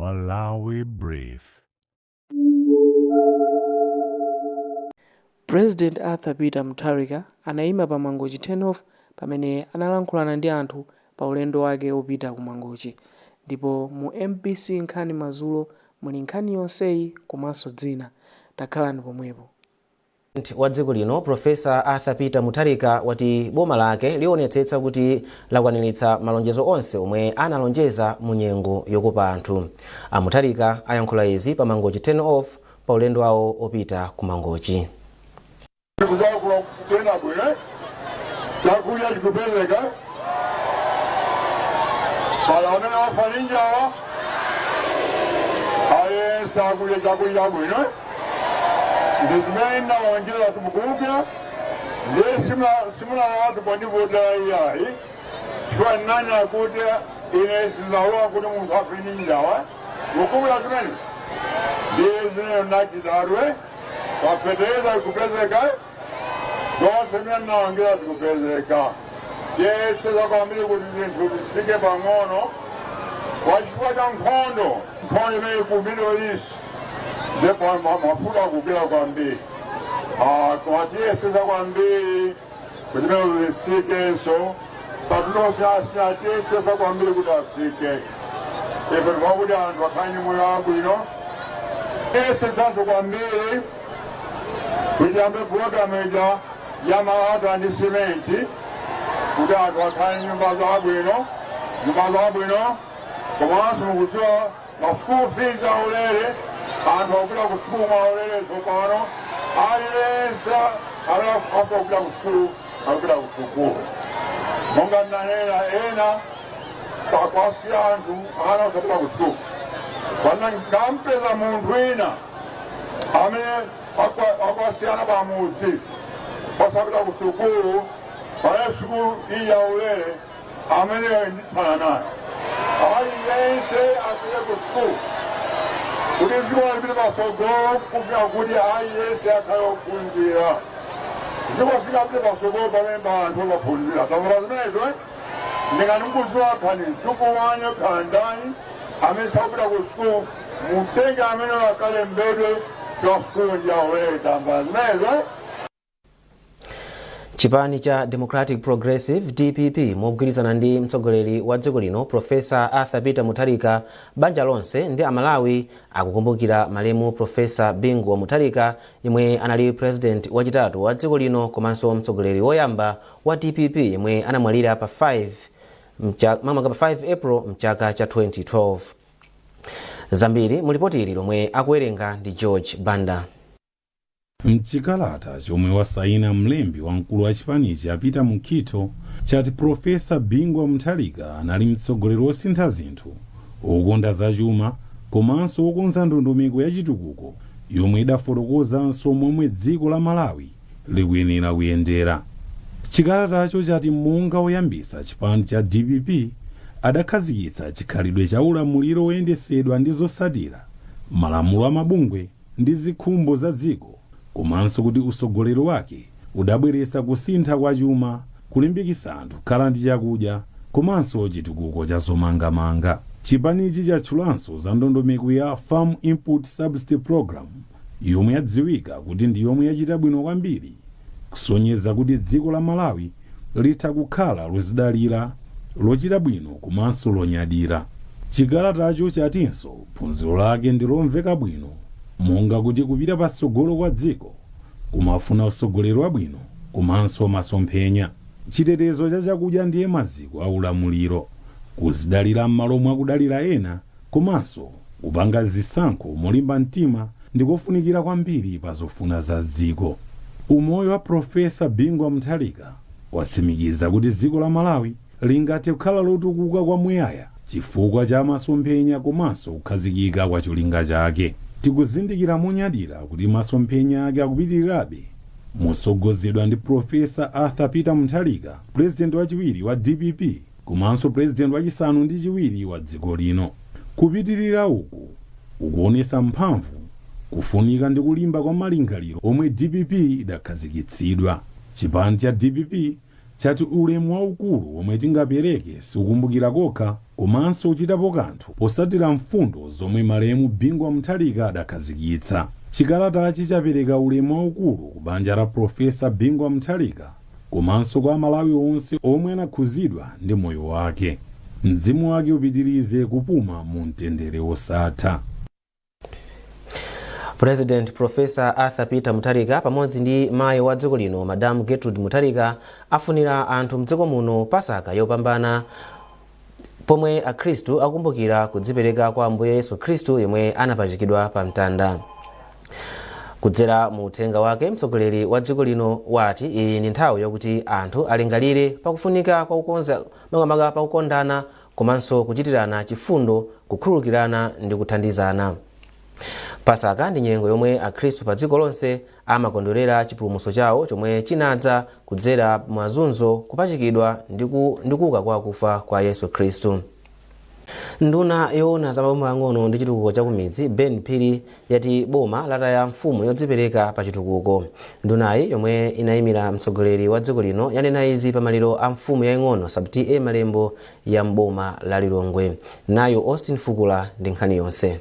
Malawi Brief. President Arthur Peter Mutharika anayima pa Mangochi turn-off pamene analankhulana ndi anthu pa ulendo wake wopita ku Mangochi. Ndipo mu MBC Nkhani Madzulo muli nkhani yonseyi komanso dzina. Takhalani pomwepo. Wa dziko lino Professor Arthur Peter Mutharika wati boma lake lionetsetsa kuti lakwaniritsa malonjezo onse omwe analonjeza mu nyengo yokopa anthu. A Mutharika ayankhula izi pa Mangochi turn off pa ulendo wawo opita ku Mangochi. Kuzakula kuyenda bwino, chakudya chikupezeka, pala amene wafa ndi njala aliyense akudya chakudya bwino. Ndi zimene ndinalonjeza, tumukumbukira? Ndiye simunalawatu pondivotera iyayi, chifukwa ndinanena kuti ine sinzalola kuti munthu afe ndi njala. Mukumbukira zimene? Ndiye zimene ndinachitadwe pafetereza ikupezeka, zonse zimene ndinalonjeza zikupezeka. Tiyesesa kwambiri kuti zinthu zitsike pang'ono kwa chifukwa cha nkhondo, nkhondo imene ku Middle East, ndipo mafuta akukwera kwambiri. Koma tiyesesa kwambiri kuti zimene zitsikenso patulosiyasiyana. Tiyesesa kwambiri kuti atsike. Ife tikuti anthu akhale ndi moyo wabwino. Tiyesesanso kwambiri kuti tiyambe pulogalamu ija ya malata ndi simenti kuti anthu akhale nyumba zabwino, nyumba zabwino. Komanso mukudziwa ma school fees aulere, anthu akupita ku sukulu mwaulere tsopano. Aliyense amene afuna kupita ku sukulu akupita ku sukulu. Monga ndinanena, ena sakwasiya anthu ana osapita ku sukulu. Pana nkampeza munthu wina amene akwasiyana pamudzi osapita ku sukulu, pamene sukulu iyi yaulere, ameneyo ndithana naye. Aliyense apite ku sukulu kuti dziko lipite patsogolo, kufika kuti aliyense akhale ophunzira. Dziko singapite patsogolo pamene pa anthu osaphunzira. Tamvera zimenezo, eh? Ndingati mkudziwa khani mdzukulu wanu khandani amene sakupita ku sukulu, mutenge amene akalembedwe kwa sukulu ndi yaulere. Tamva zimenezo, eh? Chipani cha Democratic Progressive, DPP, mogwirizana ndi mtsogoleri wa dziko lino Professor Arthur Peter Mutharika, banja lonse ndi Amalawi akukumbukira malemu Professor Bingu wa Mutharika, yemwe anali president wachitatu wa dziko lino komanso mtsogoleri woyamba wa DPP, yemwe anamwalira pa 5 mamaka pa 5 April mchaka cha 2012. Zambiri mu lipoti ili lomwe akuwerenga ndi George Banda. Mchikalata chomwe wasayina mlembi wamkulu wa chipanichi a Peter Mukhito chati Professor Bingu wa Mutharika anali mtsogoleri wosintha zinthu, wokonda zachuma komanso wokonza ndondomeko ya chitukuko yomwe idafotokozanso momwe dziko la Malawi likuyenera kuyendera. Chikalatacho chati monga woyambisa chipani cha DPP, adakhazikitsa chikhalidwe cha ulamuliro woyendesedwa ndi zosatira malamulo a mabungwe ndi zikhumbo za dziko, komanso kuti usogoleri wake udabweretsa kusintha kwa chuma, kulimbikitsa anthu kukhala ndi chakudya komanso chitukuko cha zomangamanga. Chipanichi chatchulanso za ndondomeko ya Farm Input Subsidy Program yomwe yadziwika kuti ndi yomwe yachita bwino kwambiri kusonyeza kuti dziko la Malawi litha kukhala lozidalira, lochita bwino komanso lonyadira. Chikalatacho chatinso phunziro lake ndi lomveka bwino, monga kuti kupita patsogolo kwa dziko kumafuna usogoleri wabwino komanso masomphenya. Chitetezo cha chakudya ndiye maziko a ulamuliro, kuzidalira m'malo mwa kudalira ena komanso kupanga zisankho molimba mtima ndikofunikira kwambiri pa zofuna za dziko. Umoyo wa Professor Bingu wa Mutharika watsimikiza kuti dziko la Malawi lingathe kukhala lotukuka kwamuyaya chifukwa cha masomphenya komanso kukhazikika kwa cholinga chake. Tikuzindikira monyadira kuti masomphenya ake akupitirirabe mosogozedwa ndi Professor Arthur Peter Mutharika, purezidenti wachiwiri wa DPP komanso purezidenti wachisanu ndi chiwiri wa dziko lino. Kupitirira uku kukuonesa mphamvu, kufunika ndi kulimba kwa malingaliro omwe DPP idakhazikitsidwa. Chipani cha DPP Chati ulemu waukulu omwe tingapereke sikukumbukira kokha, komanso kuchitapo kanthu posatira mfundo zomwe malemu Bingu wa Mutharika adakhazikitsa. Chikalatachi chapereka ulemu waukulu ku banja la Profesa Bingu wa Mutharika komanso kwa Amalawi onse omwe anakhuzidwa ndi moyo wake. Mzimu wake upitirize kupuma mu mtendere wosatha. President Professor Arthur Peter Mutharika pamodzi ndi mayi wa dziko lino, Madam Gertrude Mutharika, afunira anthu mdziko muno Pasaka yopambana, pomwe Akhristu akumbukira kudzipereka kwa Ambuye Yesu Khristu yemwe anapachikidwa pa mtanda. Kudzera mu uthenga wake, mtsogoleri wa dziko lino wati iyi ndi nthawi yokuti anthu alingalire pakufunika kwa kukonza, makamaka pakukondana komanso kuchitirana chifundo, kukhululukirana ndi kuthandizana. Pasaka ndi nyengo yomwe Akhristu pa dziko lonse amakondwerera chipulumutso chawo chomwe chinadza kudzera mazunzo, kupachikidwa ndi kuuka kwa akufa kwa Yesu Khristu. Nduna yoona za maboma ang'ono ndi chitukuko chakumidzi, Ben Phiri, yati boma lataya mfumu yodzipereka pa chitukuko. Ndunayi, yomwe inayimira mtsogoleri wa dziko lino, yanena izi pamaliro a mfumu yaying'ono Sub T/A Malembo ya mboma la Lilongwe. Nayo Austin Fukula ndi nkhani yonse.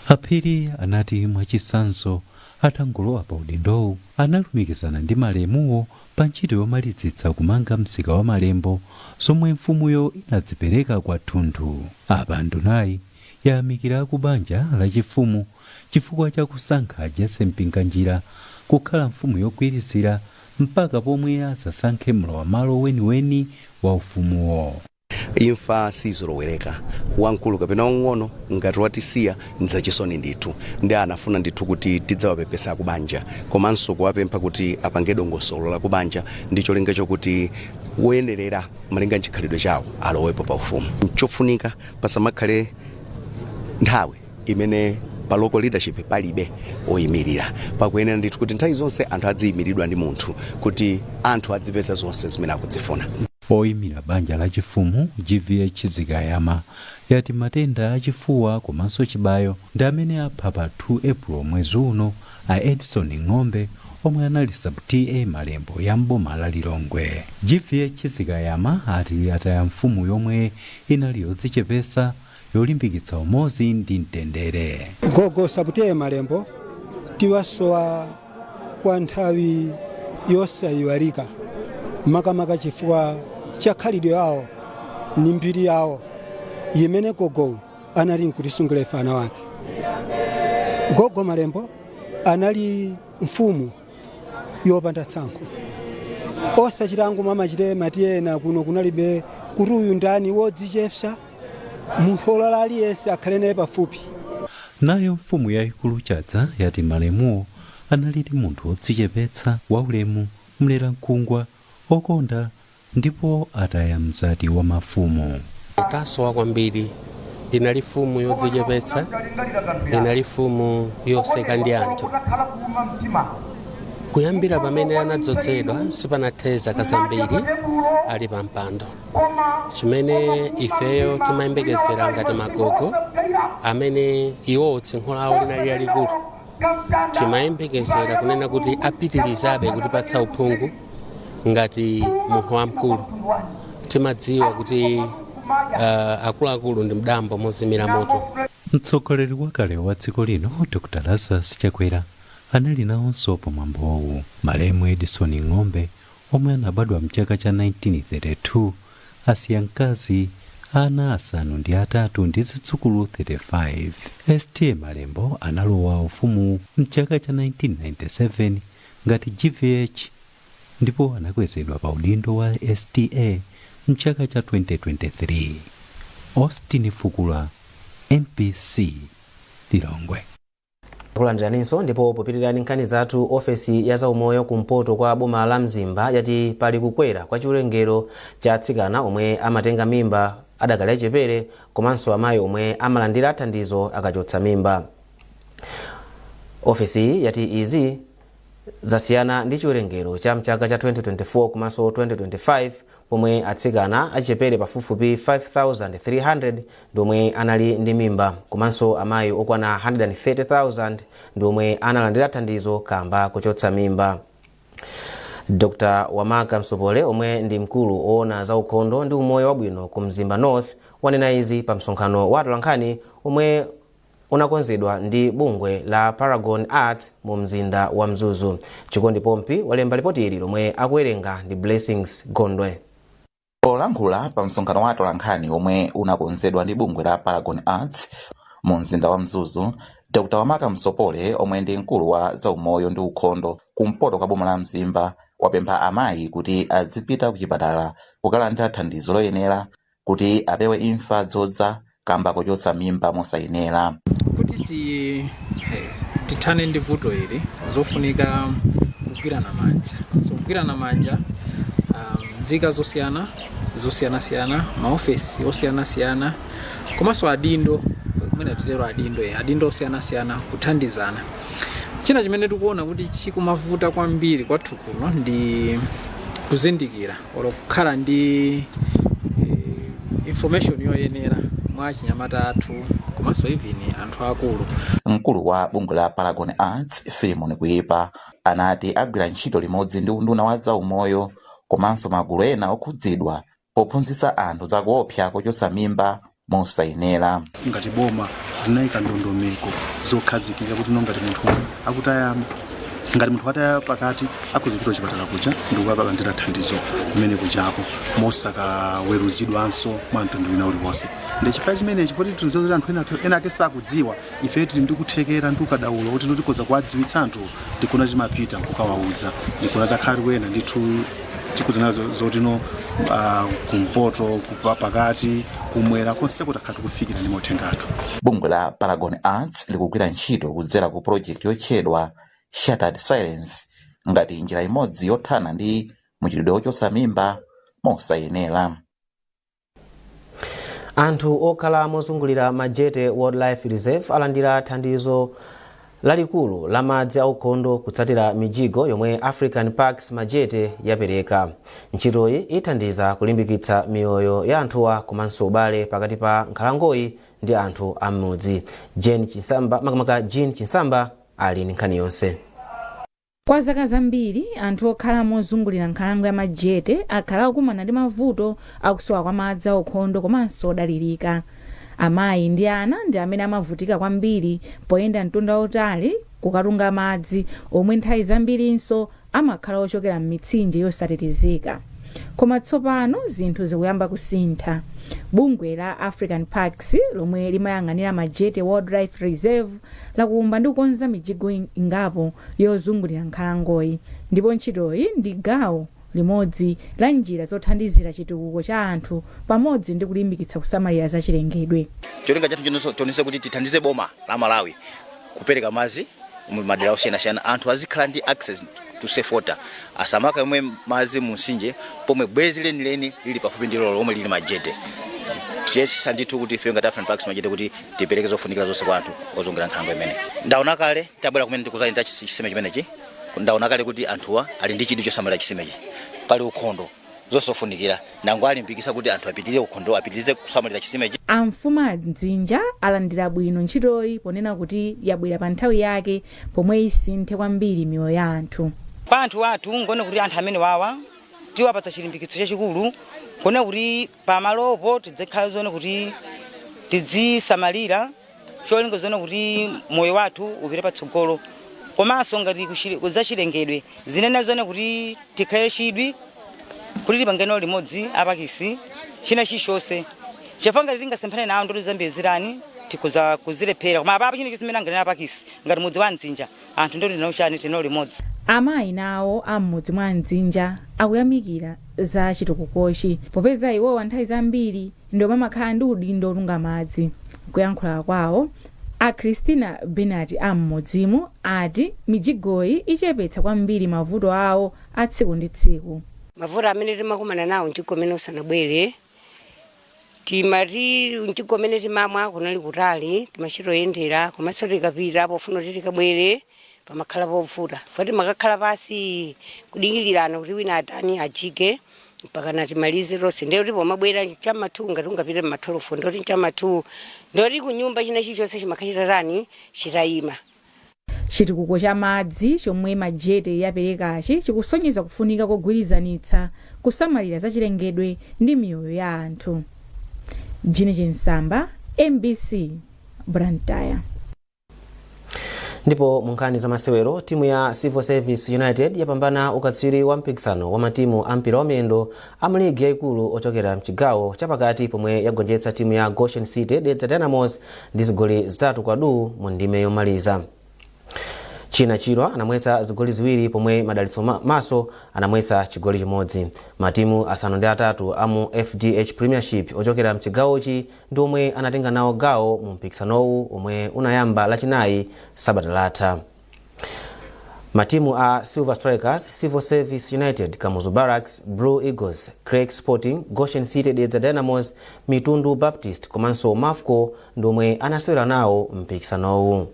Aphiri anati mwachitsanzo, atangolowa pa udindowu, analumikizana ndi malemuwo pa ntchito yomalizitsa kumanga msika wa Malembo, zomwe mfumuyo inadzipereka kwathunthu. Apa ndunayi yayamikira ku banja lachifumu chifukwa cha kusankha Jesse Mpinganjira kukhala mfumu yogwirizira mpaka pomwe asasankhe mlowamalo weniweni wa ufumuwo. Imfa sizolowereka, wamkulu kapena wamng'ono. Ngati watisiya, nzachisoni ndithu. Ndi anafuna ndithu kuti tidzawapepesa kubanja komanso kuwapempha kuti apange dongosolo la kubanja ndi cholinga chokuti woyenerera malinga nchikhalidwe chawo alowepo pa ufumu. Chofunika pasamakhale nthawi imene pa local leadership palibe oyimirira. Pakuyenera ndithu kuti nthawi zonse anthu adziyimiridwa ndi munthu, kuti anthu adzipeza zonse zimene akudzifuna. Oyimira banja lachifumu, GVH Zikayama, yati matenda achifuwa komanso chibayo ndi amene apha pa 2 April mwezi uno a Edison Ng'ombe, omwe anali Sub T/A Malembo ya mboma la Lilongwe. GVH Zikayama ati ataya mfumu yomwe inali yodzichepesa, yolimbikitsa umodzi ndi mtendere. Gogo Sub T/A Malembo tiwasowa kwa nthawi yosayiwalika, makamaka chifukwa cha khalidwe yawo ni mbiri yawo imene gogoyu anali nkutisungira ife ana wake. Gogo Malembo anali mfumu yopanda tsankho, osachitango mamachite matiyena kuno kunalibe kuti uyu ndani, wodzichepsa, munthu olala aliyense akhale naye pafupi. Nayo mfumu yayikulu Chadza yati malemuwo analidi munthu wodzichepetsa, waulemu, mleramkungwa, okonda, ndipo ataya mzati wa mafumu. Tasowa kwambiri. Inali mfumu yodzichepetsa, inali mfumu yoseka ndi anthu. Kuyambira pamene anadzozedwa, sipanathe zaka zambiri ali pa mpando. Chimene ifeyo timayembekezera ngati magogo amene iwowo tsinkhu lawo linali lalikulu, timayembekezera kunena kuti apitirizabe kutipatsa uphungu ngati munthu wamkulu. Timadziwa kuti akuluakulu ndi mdambo mozimira moto. Mtsogoleri wakale wa dziko lino, Dr Lazarus Chakwera, anali nawonso pamwambowu. Malemu Edison Ng'ombe, omwe anabadwa mchaka cha 1932, asiya mkazi, ana 8 ndi zidzukulu 35. St Malembo analowa ufumu mchaka cha 1997 ngati GVH ndipo anakwezedwa pa udindo wa STA mchaka cha 2023. Austin Fukula, MBC, Lilongwe. Kulandiraninso. Ndipo popitirani nkhani zathu, ofesi ya zaumoyo kumpoto kwa boma la Mzimba yati pali kukwera kwa chiwerengero cha atsikana omwe amatenga mimba adakali achepere komanso amayi omwe amalandira thandizo akachotsa mimba. Ofesi yati izi zasiyana ndi chiwerengero cha mchaka cha 2024 komanso 2025, pomwe atsikana achepere pafupifupi 5300 ndi omwe anali ndi mimba komanso amayi okwana 130,000 ndi omwe analandira thandizo kamba kuchotsa mimba. Dr Wamaka Msopole, omwe ndi mkulu woona za ukhondo ndi umoyo wabwino ku Mzimba North, wanena izi pa msonkhano wa atolankhani omwe unakonzedwa ndi bungwe la Paragon Arts mu mzinda wa Mzuzu. Chikondi Pompi walemba ripoti ili lomwe akuwerenga ndi Blessings Gondwe. Polankhula pa msonkhano wa atolankhani omwe unakonzedwa ndi bungwe la Paragon Arts mu mzinda wa Mzuzu, Dr Wamaka Msopole, omwe ndi mkulu wa zaumoyo ndi ukhondo kumpoto kwa boma la Mzimba, wapempha amayi kuti azipita ku chipatala kukalandira thandizo loyenera kuti apewe imfa zodza kamba kochotsa mimba mosayenera. Kuti tithane ndi vuto ili, zofunika kugwirana manja. So kugwirana manja, nzika zosiyana zosiyanasiyana, maofesi osiyanasiyana, komanso adindo, kumene titero adindo, adindo osiyanasiyana kuthandizana. China chimene tikuona kuti chikumavuta kwambiri kwathu kuno ndi kuzindikira olo kukhala ndi information yoyenera mwa chinyamata athu komanso even anthu akulu. Mkulu wa bungwe la Paragon Arts, Filimon Kuipa, anati agwira ntchito limodzi ndi unduna wa zaumoyo komanso magulu ena okhudzidwa pophunzitsa anthu zakuopsa kochotsa mimba mosayenera. Ngati boma tinayika ndondomeko zokhazikika kuti no, ngati munthu akutaya, ngati munthu ataya pakati, akhoza kupita kuchipatala kuja ndikukalandira thandizo kumene kujako mosakaweruzidwanso mwa mtundu wina uliwonse. Ndi chifukwa chimenechi, poti tikudziwa kuti anthu ena ake sakudziwa, ife tili ndi kuthekera ndi ukadaulo kuti tikhoza kuwadziwitsa anthu. Ndikuna timapita kukawauza, ndikuna takhala tikuyenda ndithu tikudza nazo zotino kumpoto, pakati, kumwera, konseko takhala tikufikira ndi mauthenga athu. Bungwe la Paragon Arts likugwira ntchito kudzera ku project yotchedwa Shattered Silence ngati njira imodzi yothana ndi muchitidwe wochotsa mimba mosayenera. Anthu okhala mozungulira Majete Wildlife Reserve alandira thandizo lalikulu la madzi aukhondo kutsatira mijigo yomwe African Parks Majete yapereka. Ntchitoyi ithandiza kulimbikitsa miyoyo ya anthuwa komanso ubale pakati pa nkhalangoyi ndi anthu am'mudzi. Jane Chinsamba, makamaka Jean Chinsamba, ali ndi nkhani yonse. Kwa zaka zambiri, anthu okhala mozungulira nkhalango ya Majete akhala akukumana ndi mavuto akusowa kwa madzi aukhondo komanso odalirika. Amayi ndi ana ndi amene amavutika kwambiri poyenda mtunda wautali kukatunga madzi, omwe nthawi zambirinso amakhala ochokera m'mitsinje yosatetezeka. Koma tsopano zinthu zikuyamba kusintha. Bungwe la African Parks lomwe limayang'anira Majete Wildlife Reserve lakumba ndi kukonza mijigo ingapo yozungulira nkhalangoyi, ndipo ntchitoyi ndi gawo limodzi la njira zothandizira chitukuko cha anthu pamodzi ndi kulimbikitsa kusamalira zachilengedwe. Cholinga chathu chonenso tionese kuti tithandize boma la Malawi kupereka madzi mu madera osiyanasiyana, anthu azikhala ndi access to safe water, asamakayamwe madzi mu mtsinje pomwe bwezi lenileni lili pafupi ndi lolo lomwe lili Majete. Tiyesesa ndithu kuti ife ngati African Parks Majete kuti tipereke zofunikira zonse kwa anthu ozungulira nkhalango imene. Ndaona kale tabwera kumene ndikuzayenda chisime chimenechi, ndaona kale kuti anthuwa ali ndi chidwi chosamalira chisimechi. Pali ukhondo, zonse zofunikira, nango alimbikisa kuti anthu apitirize ukhondo, apitirize kusamalira chisimechi. Amfumu a Mdzinja alandira bwino ntchitoyi ponena kuti yabwera pa nthawi yake pomwe isinthe kwambiri miyoyo ya anthu. Kwa anthu athu, ngone kuti anthu amene wawa tiwapatsa chilimbikitso chachikulu kuona kuti pamalopo tidzikhala zone kuti tidzisamalira, cholinga zone kuti moyo wathu upite patsogolo, komanso ngati zachilengedwe zinene zone kuti tikhale chidwi kuti tipangeno limodzi a Parks china chilichonse, chifukwa ngati tingasemphane nawo ndoti zambiri zirani tikuza kuzilephera. Koma apapo china chonse chimene anganena Parks ngati mudzi wa Mdzinja, anthu ndoti tinawo chani, tinawo limodzi. Amayi nawo am'mudzi mwa Mdzinja akuyamikira za chitukukochi popeza iwowa nthawi zambiri ndi omwe amakhala ndi udindo otunga madzi. Kuyankhula kwawo, a Christina Benat am'mudzimu ati mijigoyi ichepetsa kwambiri mavuto awo a tsiku ndi tsiku. Mavuto amene timakumana nawo mjigo umene usanabwere, timati mjigo umene timamwa kunali kutali, timachitoyendera, komanso tikapita pofuna kuti tikabwere pamakhala povuta fo timakakhala pasi kudikilirana kuti wina atani, ajige mpakana timalize tonse. Ndiye kuti pomabwera cham'ma 2, ngati ungapite mma 12, ndoti cham'ma 2, ndoti kunyumba china chilichonse chimakhala chitatani, chitayima. Chitukuko cha madzi chomwe Majete yaperekachi chikusonyeza kufunika kogwirizanitsa kusamalira zachilengedwe ndi miyoyo ya anthu. Jini Chinsamba, MBC, Blantyre. Ndipo mu nkhani za masewero, timu ya Civil Service United yapambana ukatswiri wa mpikisano wa matimu a mpira wa miyendo a muligi yayikulu ochokera mchigawo chapakati, pomwe yagonjetsa timu ya Goshen City Dedza Dynamos ndi zigoli 3 kwa du mu ndime yomaliza. China Chilwa anamwetsa zigoli 2, pomwe Madalitso Maso anamwetsa chigoli chimodzi. Matimu 8 amu FDH Premiership ochokera mchigawochi ndi omwe anatenga nawo gawo mu mpikisanowu omwe unayamba Lachinayi sabata latha. Matimu a Silver Strikers, Civil Service United, Kamuzu Barracks, Blue Eagles, Creck Sporting, Goshen City Dedza Dynamos, Mitundu Baptist komanso Mafco ndi omwe anasewera nawo mpikisanowu.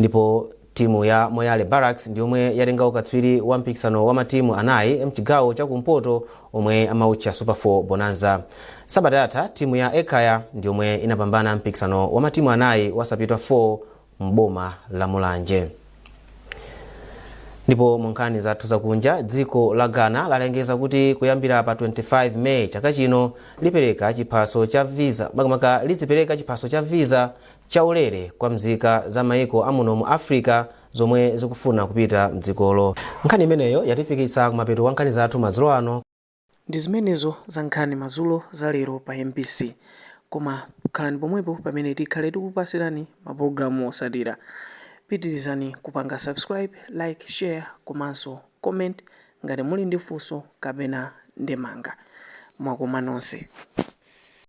Ndipo timu ya Moyale Barracks ndi yomwe yatenga ukatswiri wa mpikisano wa matimu 4 mchigawo chakumpoto omwe amautcha Super 4 Bonanza. Sabata yatha timu ya Ekhaya ndi yomwe inapambana mpikisano wa matimu 4 wa Sapitwa 4 mboma la Mulanje. Ndipo mu nkhani zathu zakunja, dziko la Ghana lalengeza kuti kuyambira pa 25 May chaka chino lipereka chiphaso cha visa, makamaka lidzipereka chiphaso cha visa chaulere kwa mzika za maiko amuno mu Africa zomwe zikufuna kupita mdzikolo. Nkhani imeneyo yatifikitsa kumapeto wa nkhani zathu madzulo ano. Ndi zimenezo za Nkhani Madzulo za lero pa MBC. Koma khalani pomwepo pamene tikhale tikupasirani mapulogalamu osatira. Pitirizani kupanga subscribe, like, share komanso comment ngati muli ndi funso kapena ndemanga. Mwakoma nonse.